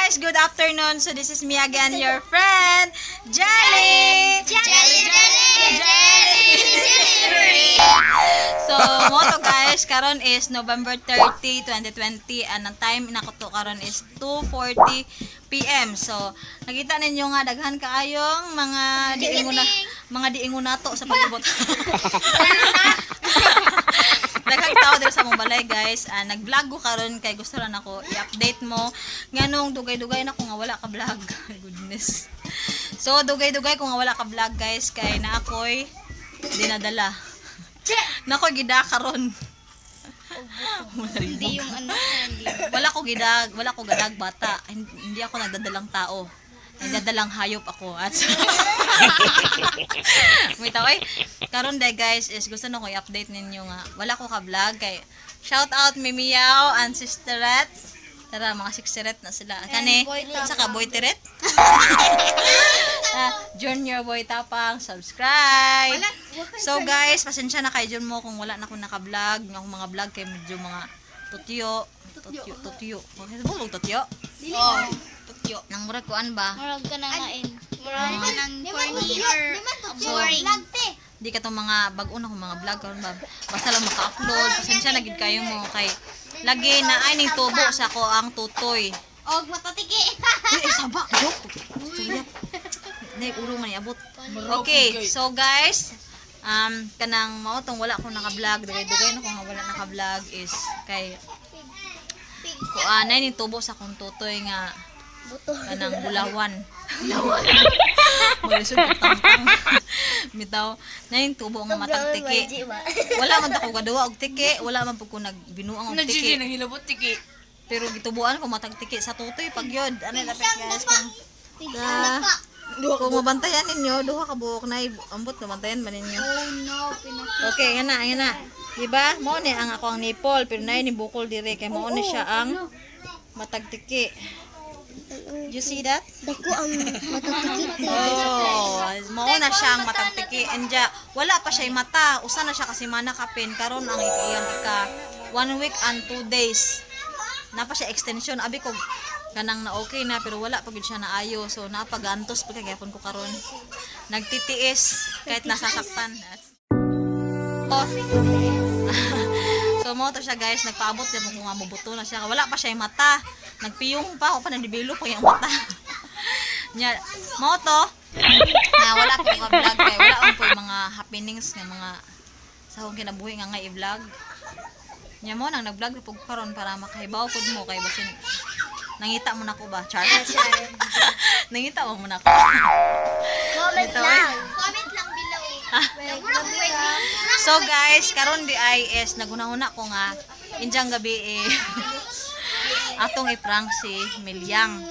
Guys! Good afternoon! So this is me again, your friend, Jelly! Jelly, jelly, jelly, delivery. So, mao to guys, karon is November 30, 2020 and ang time nako to karon is 2:40 PM. So, nakita ninyo nga daghan kaayong mga diingon nato sa palibot. Daghang tao diri sa among balay, guys. Ah, nag-vlog ko karon kay gusto lang ako i-update mo nganong dugay-dugay na ko nga wala ka vlog. My goodness. So, dugay-dugay ko nga wala ka vlog, guys, kay na ako'y dinadala. Nako gida karon. Hindi yung ano, hindi. Wala ko gidag, wala ko gadag bata. Hindi ako nagdadalang tao. Nagdadalang hayop ako. At wait, okay. Karon day guys is gusto na ko i-update ninyo nga wala ko ka vlog kay shout out Mimiyaw and Sisteret. Tara, mga sikseret na sila. Kani, Boy sa ka Boy Teret? Ah, Junior Boy Tapang, subscribe. So guys, pasensya na kayo dyan mo kung wala na akong naka-vlog. Yung akong mga vlog kay medyo mga tutyo. Tutyo, tutyo. Okay, bulong tutyo. Oh, tutyo. Nang murag kuan ba? Murag ka na ngain. Murag ka ng corny or boring. Di ka tong mga bag-o na akong mga vlog karon ba. Basta lang maka-upload. Pasensya na gid kayo mo kay lagi na ay ning tubo sa ko ang tutoy. Og matatiki. Uy, ay, saba, joke. Sorry. Nay, ulo man iabot. Okay, so guys, kanang mao tong wala ko naka-vlog, dugay-dugay na ko nga wala naka-vlog is kay kuan nay ning tubo sa akong tutoy nga kanang bulawan. Bulawan. Malisod ko tangtang. Bitaw, na yung tubo nga matag tiki. Wala man ta ko gaduwa og tiki, wala man pud ko nagbinuang og Nag-GG tiki. nang hilabot tiki. Pero gitubuan ko matag tiki sa tutoy pag yun. Ano lapit guys kung Da, kung mabantayan ninyo, duha ka buok na ambot mabantayan ba ninyo? Oh no, pinaka. Okay, nga na, nga na. Diba? Mao ni ang ako ang nipple, pero naay ni bukol dire kay mao ni siya ang matagtiki. You see that? Dako ang matatiki. Oh, mao na siya ang matagtiki. Anja, wala pa siya mata. Usa na siya kasi mana kapin karon ang iyang ika 1 week and 2 days. Na pa siya extension. Abi ko kanang na okay na pero wala pa gid siya naayo. So napagantos pa kagapon ko karon. Nagtitiis kahit nasasaktan. Oh. So mo to siya guys, nagpaabot din mo kung nga mobuto na siya. Wala pa siya mata. Nagpiyong pa, ako pa nandibilo pa yung mata. Nya, mo to na wala ko ka vlog kay wala po yung mga happenings nga mga sa akong kinabuhi nga nga i-vlog. Nya mo nang nag-vlog pug karon para makahibaw pud mo kay basin nangita mo nako ba? Char. Nangita mo mo nako. Comment Ito, lang. Comment lang below. So guys, karon di ay is nagunahuna ko nga injang gabi eh atong i-prank si Milyang.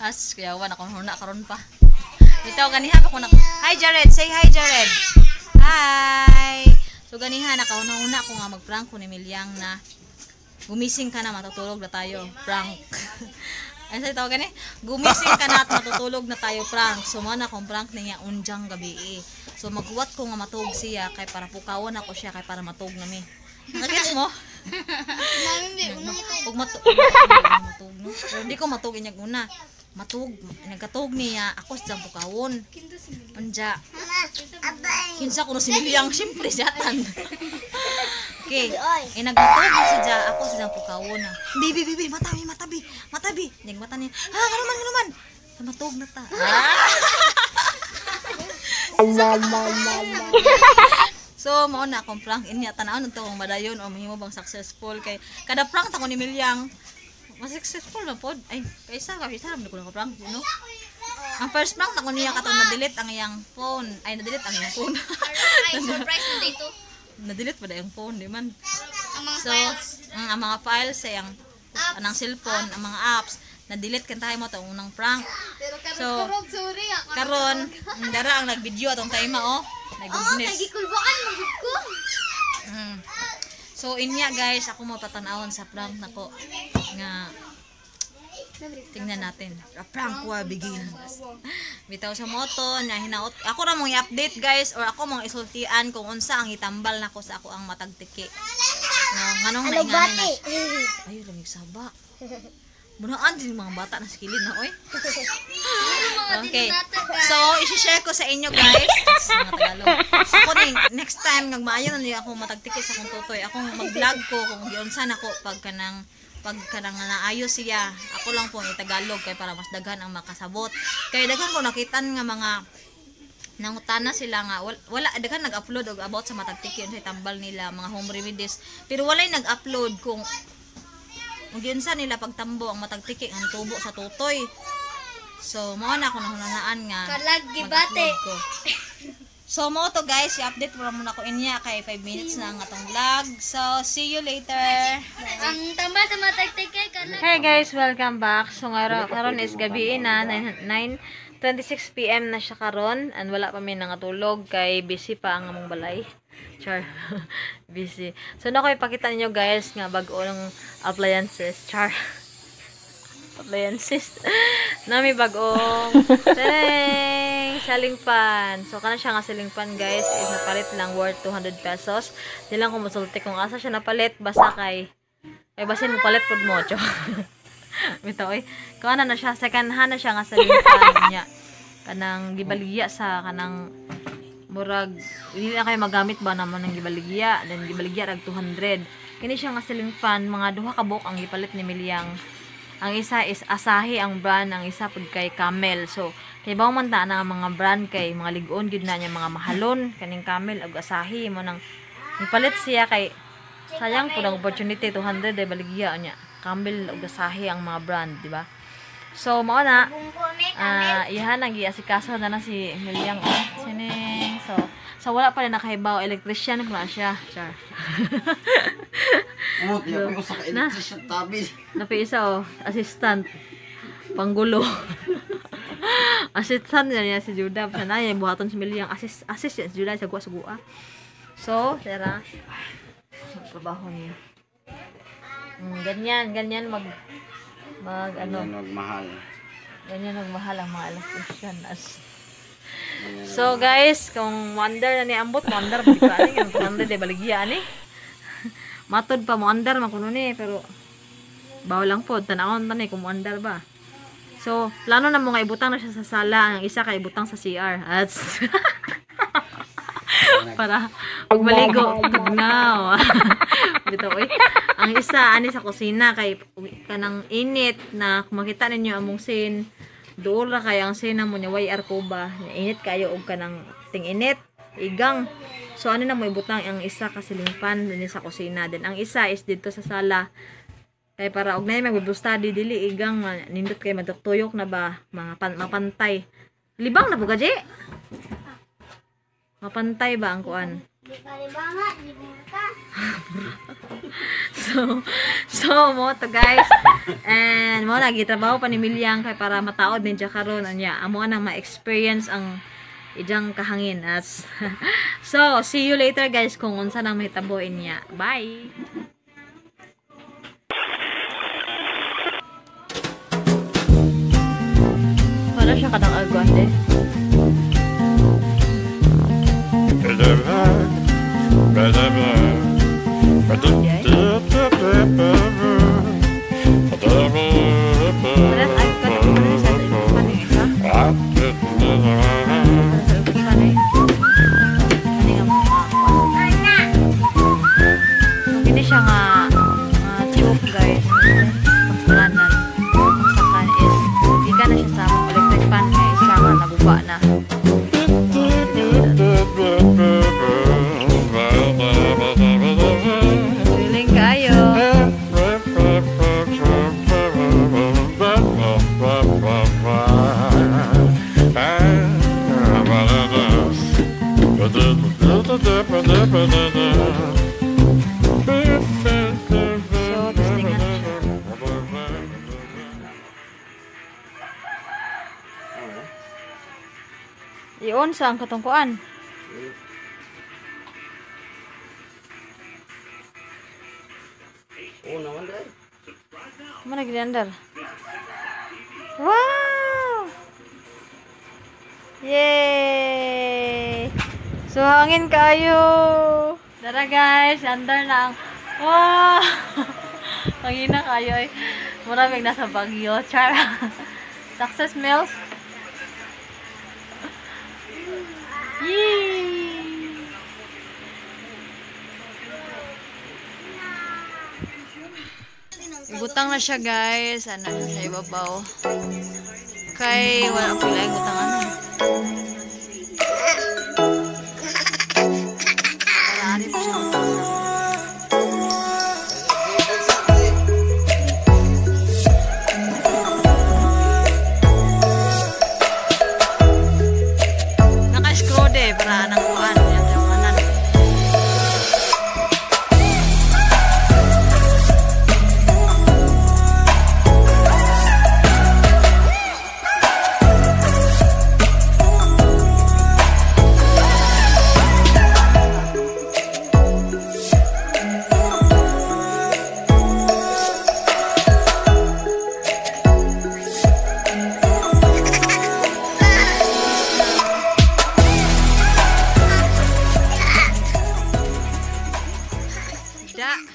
As kuyawan ako huna karon pa. Bitaw ganiha pa ko na. Hi Jared, say hi Jared. Hi. So ganiha nakahuna-huna ko nga mag-prank ko ni Milyang na gumising ka na, matutulog na tayo. Prank. Ano sa tawag gani? Gumising ka na at matutulog na tayo, prank. So man akong prank niya unjang gabi eh. So maghuwat ko nga matug siya kay para pukawon ako siya kay para matug na mi. Nakagets mo? Ug matug no. Pero hindi ko matug inyag una. Matug, nagkatug niya ako sa pukawon. Unja. Kinsa ko no si Milyang, syempre siyatan. Okay. Eh nagmatug na si Ja, ako sa pukawon na. Bibi, bibi, matabi, matabi, matabi. Nag mata niya. Ah, ngano man, ngano man. Matug na ta. Ah! So, mao na akong prank inya tan-aw to kung madayon o mahimo bang successful kay kada prank ta ko ni Milyang mas successful na pod. Ay, kaysa ka isa ko naka prank. Ang first prank na ko niya katong na-delete ang iyang phone. Ay, na-delete ang iyang phone. Ay, surprise na dito. Na-delete pa na iyang phone, di man. Ang mga So, files. ang mga files sa iyang anang cellphone, ang mga apps, na-delete kan tayo mo itong unang prank. Pero karon So, karog, sorry ah. Karon, ang dara ang nag-video atong time oh. My Oh, goodness. nagikulbaan mo gud ko. So inya guys, ako mapatan-awon sa prank nako nga tingnan natin. A prank war begins. Bitaw sa moto na hinaot. Ako ra mong i-update guys or ako mong isultian kung unsa ang itambal nako sa ako ang matag tiki. No, nganong naingani na siya. Ay, lamig saba. Bunaan din mga bata na skilin na oy. Okay. So, i-share ko sa inyo guys, sa mga Tagalog. Ako ning next time nga maayo na niya ako matagtiki sa akong tutoy. Akong mag-vlog ko kung giunsa nako pag kanang naayo siya. Ako lang po i-Tagalog kay para mas daghan ang makasabot. Kay daghan ko nakitan nga mga nangutana sila nga wala daghan nag-upload og about sa matagtiki unsay tambal nila mga home remedies, pero walay nag-upload kung giunsa nila pagtambo ang matagtiki ang tubo sa tutoy. So mao na ako nahunanaan nga Kalag gibate. ko. So mao to guys, i-update mo muna ko inya kay 5 minutes na ang atong vlog. So see you later. Ang tambal sa matagtiki kalag. Hey guys, welcome back. So karon is gabi na 9:26 PM na siya karon and wala pa mi nangatulog kay busy pa ang among balay. Char. Busy. So nako ipakita ninyo guys nga bag-o ng appliances. Char. Appliances. Nami bag-ong teng selling pan. So kana siya nga selling pan guys is napalit lang worth 200 pesos. Di lang ko mosulti kung asa siya napalit basta kay ay basin mo palit pud mo cho. Bitaw oy. Kuha na siya second hand na siya nga selling pan niya. Kanang gibaligya sa kanang murag hindi na kayo magamit ba naman ng gibaligya, then gibaligya rag 200. Kini siya nga ceiling fan, mga duha ka buok ang gipalit ni Milyang. Ang isa is Asahi ang brand, ang isa pud kay Camel. So kay bawo man ta na ang mga brand kay mga lig-on gyud na niya mga mahalon kaning Camel ug Asahi mo nang gipalit siya kay sayang pud ang opportunity 200 ay baligya niya. Camel ug Asahi ang mga brand, di ba? So mao na iyan ang giasikaso na si Milyang oh. Sining. So wala pa rin nakahibaw, electrician ko na siya. Char. Oh, di ako sa electrician tabi. Napi isa oh, assistant. Panggulo. Assistant niya si Judah. Sana niya buhaton si Milyang. Assist si Judah sa guwa. So, tara. Trabaho niya. Ganyan mag ano. Ganyan magmahal. Ganyan magmahal ang mga electrician. So guys, kung wonder na ni ambot, wonder di pa ani, wonder di baligya ani. Matod pa mo andar man kuno ni, pero bawal lang pod tan-awon ta ni kung andar ba. So, plano na mo nga ibutang na siya sa sala, ang isa kay ibutang sa CR. At para pagmaligo tugnaw. Bitaw oy. Ang isa ani sa kusina kay kanang init na kung makita ninyo among scene, duol ra kay ang scene mo niya way arko ba, init kayo og kanang ting-init, igang. So ano na mo ibutang ang isa ka ceiling fan dinhi sa kusina, then ang isa is dito sa sala. Kay para og nay mag-Bible study dili igang nindot kay madtuktuyok na ba mga mapantay. Libang na po ka, Ji? Mapantay ba ang kuan? So mo to guys. And mo lagi trabaho pa ni Milyang kay para mataod ni siya karon anya. Amo nang ma-experience ang ijang kahangin as. So, see you later guys kung unsa nang mahitabo inya. Bye. Wala siya kanang agwante. Kini siya nga tube guys. Pagsakan is ika na siya sa electric fan nga isa nga naguba na. Feeling kayo. So, testingan na siya. I-on sa ang katungkuan. Oh, naman dahil. Mana giliandar? Wow! Yay! So, hangin kayo! Tara guys, andar na ang... Wow! Pangina kayo eh. Maraming nasa Baguio. Char. Success, Mills. Yee! Ibutang na siya, guys. Ano na siya ibabaw. Kay wala ko lang ibutang ano. Wala ani pa siya butang. Naka-screw de para anang kuan yan yung kanan.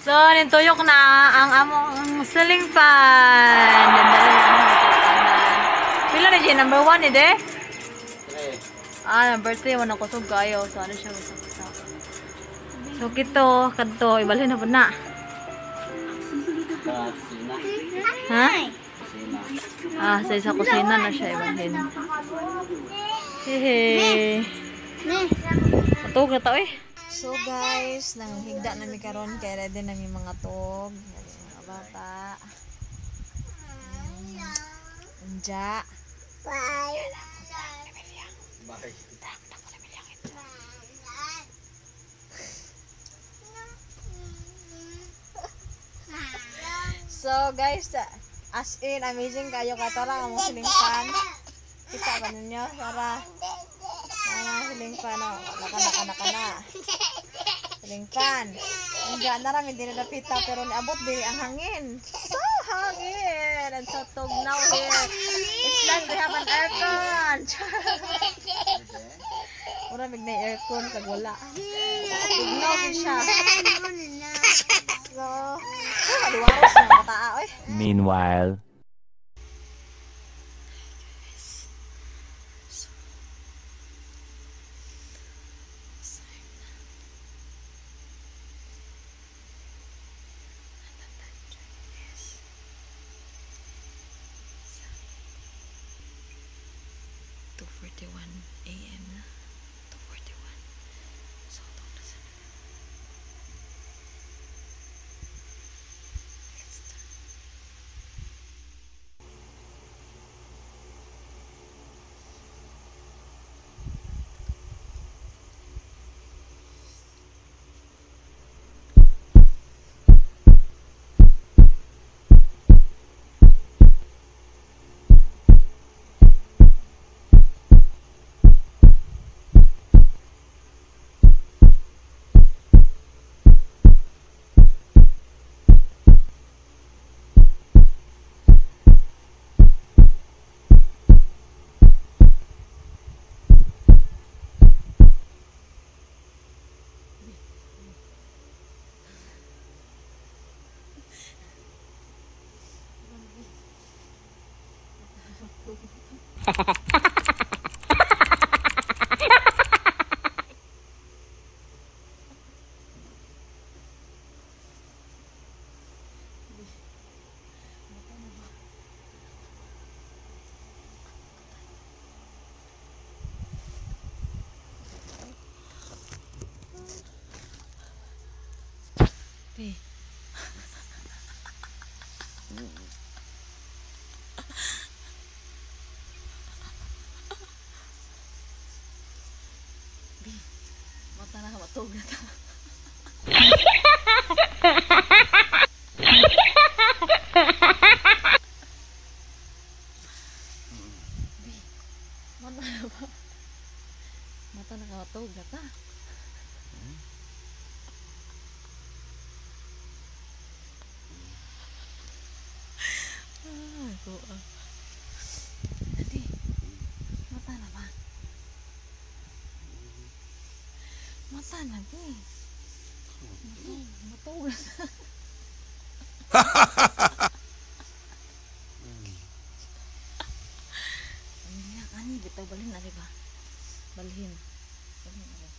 So, nintuyok na ang among ceiling fan. Pila na dyan? Number 1 eh, de? Ah, number 3. Wala kusog kayo. So, ano siya? So, kito, kadto, ibalhin na po na. Ha? Ah, sa isa kusina na siya ibalhin. Hehe. Matug na tao eh. So guys, nanghigda na mi karon kay ready na mi mga tog, mga bata. Unja. Bye. Bye. So guys, as in amazing kayo katara ang mga siling fan. Kita ba ninyo? Tara. Ana siling fan oh. Naka naka naka na. Siling fan. Unja na rami dili napita pero niabot dili ang hangin. So hangin and so tugnaw here. It's like we have an aircon. Mura mig na aircon kag wala. Tugnaw gid siya. So, kaliwaros na bataa oy. Meanwhile. It's 2:41 a.m. na. 2:41. So, na sa. Let's start. P. B. Mata na matug na ta. B. Mata na ba? Mata na matug na ta. Dali. Mata na ba? Mata na, B. Matug na. Ito, balhin na, diba? Balhin. Balhin na ba?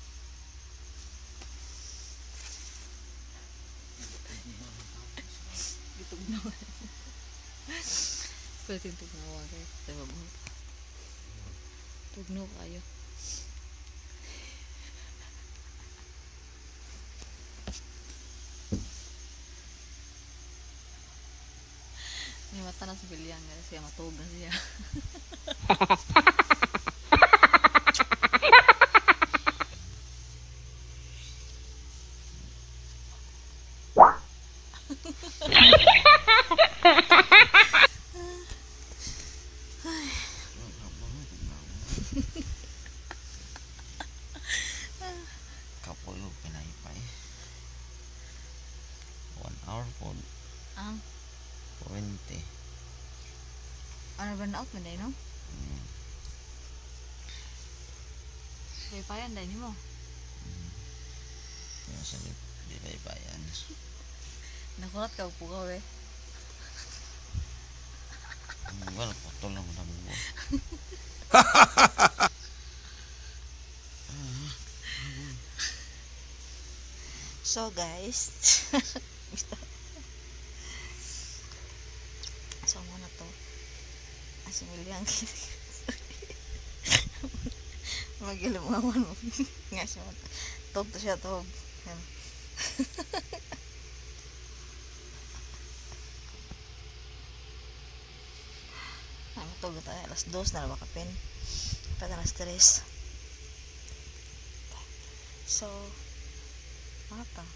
Gitugnaw. Pwede yung tugnaw, guys. Diba mo? Tugnaw kayo. May mata na si Bilyang, guys. Kaya matug na siya. Kapuyo, pinaypay. 1 hour po. Ang 20. ano ba na out man no? Mm. Kaya payan dahil mo. Yung sa pinaypayan. Nakurat ka pugaw eh. Wala, putol lang na buo. So guys, so muna to. Asimilyang magilumawan mo. Nga siya. Tog to siya, tog. Yan. Ay, matulog na tayo. Alas 2 na lang kapin. Pa alas 3. So, mata.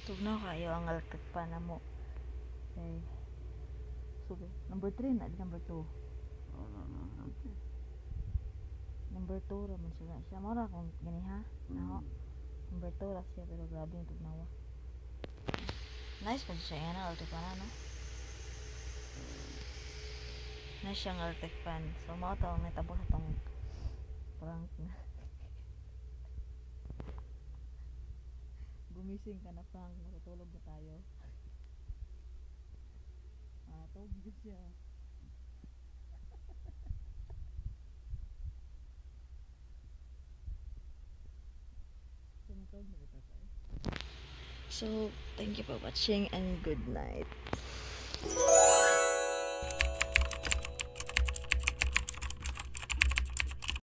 Tugnaw kayo ang electric pan na mo. Okay. So, number 3 na, di number 2. Number 2 ra man sila. Siya mo ra kung gani ha. Naho. Number 2 ra siya pero grabe yung tugnawa. Nice pa siya yan ang electric pan ano. Nice siyang electric pan. So mao to ang natabo sa tong prank na. Gumising ka na, Frank. Matutulog na tayo. Ah, tawag siya. Tumatawag na kita tayo. So, thank you for watching and good night.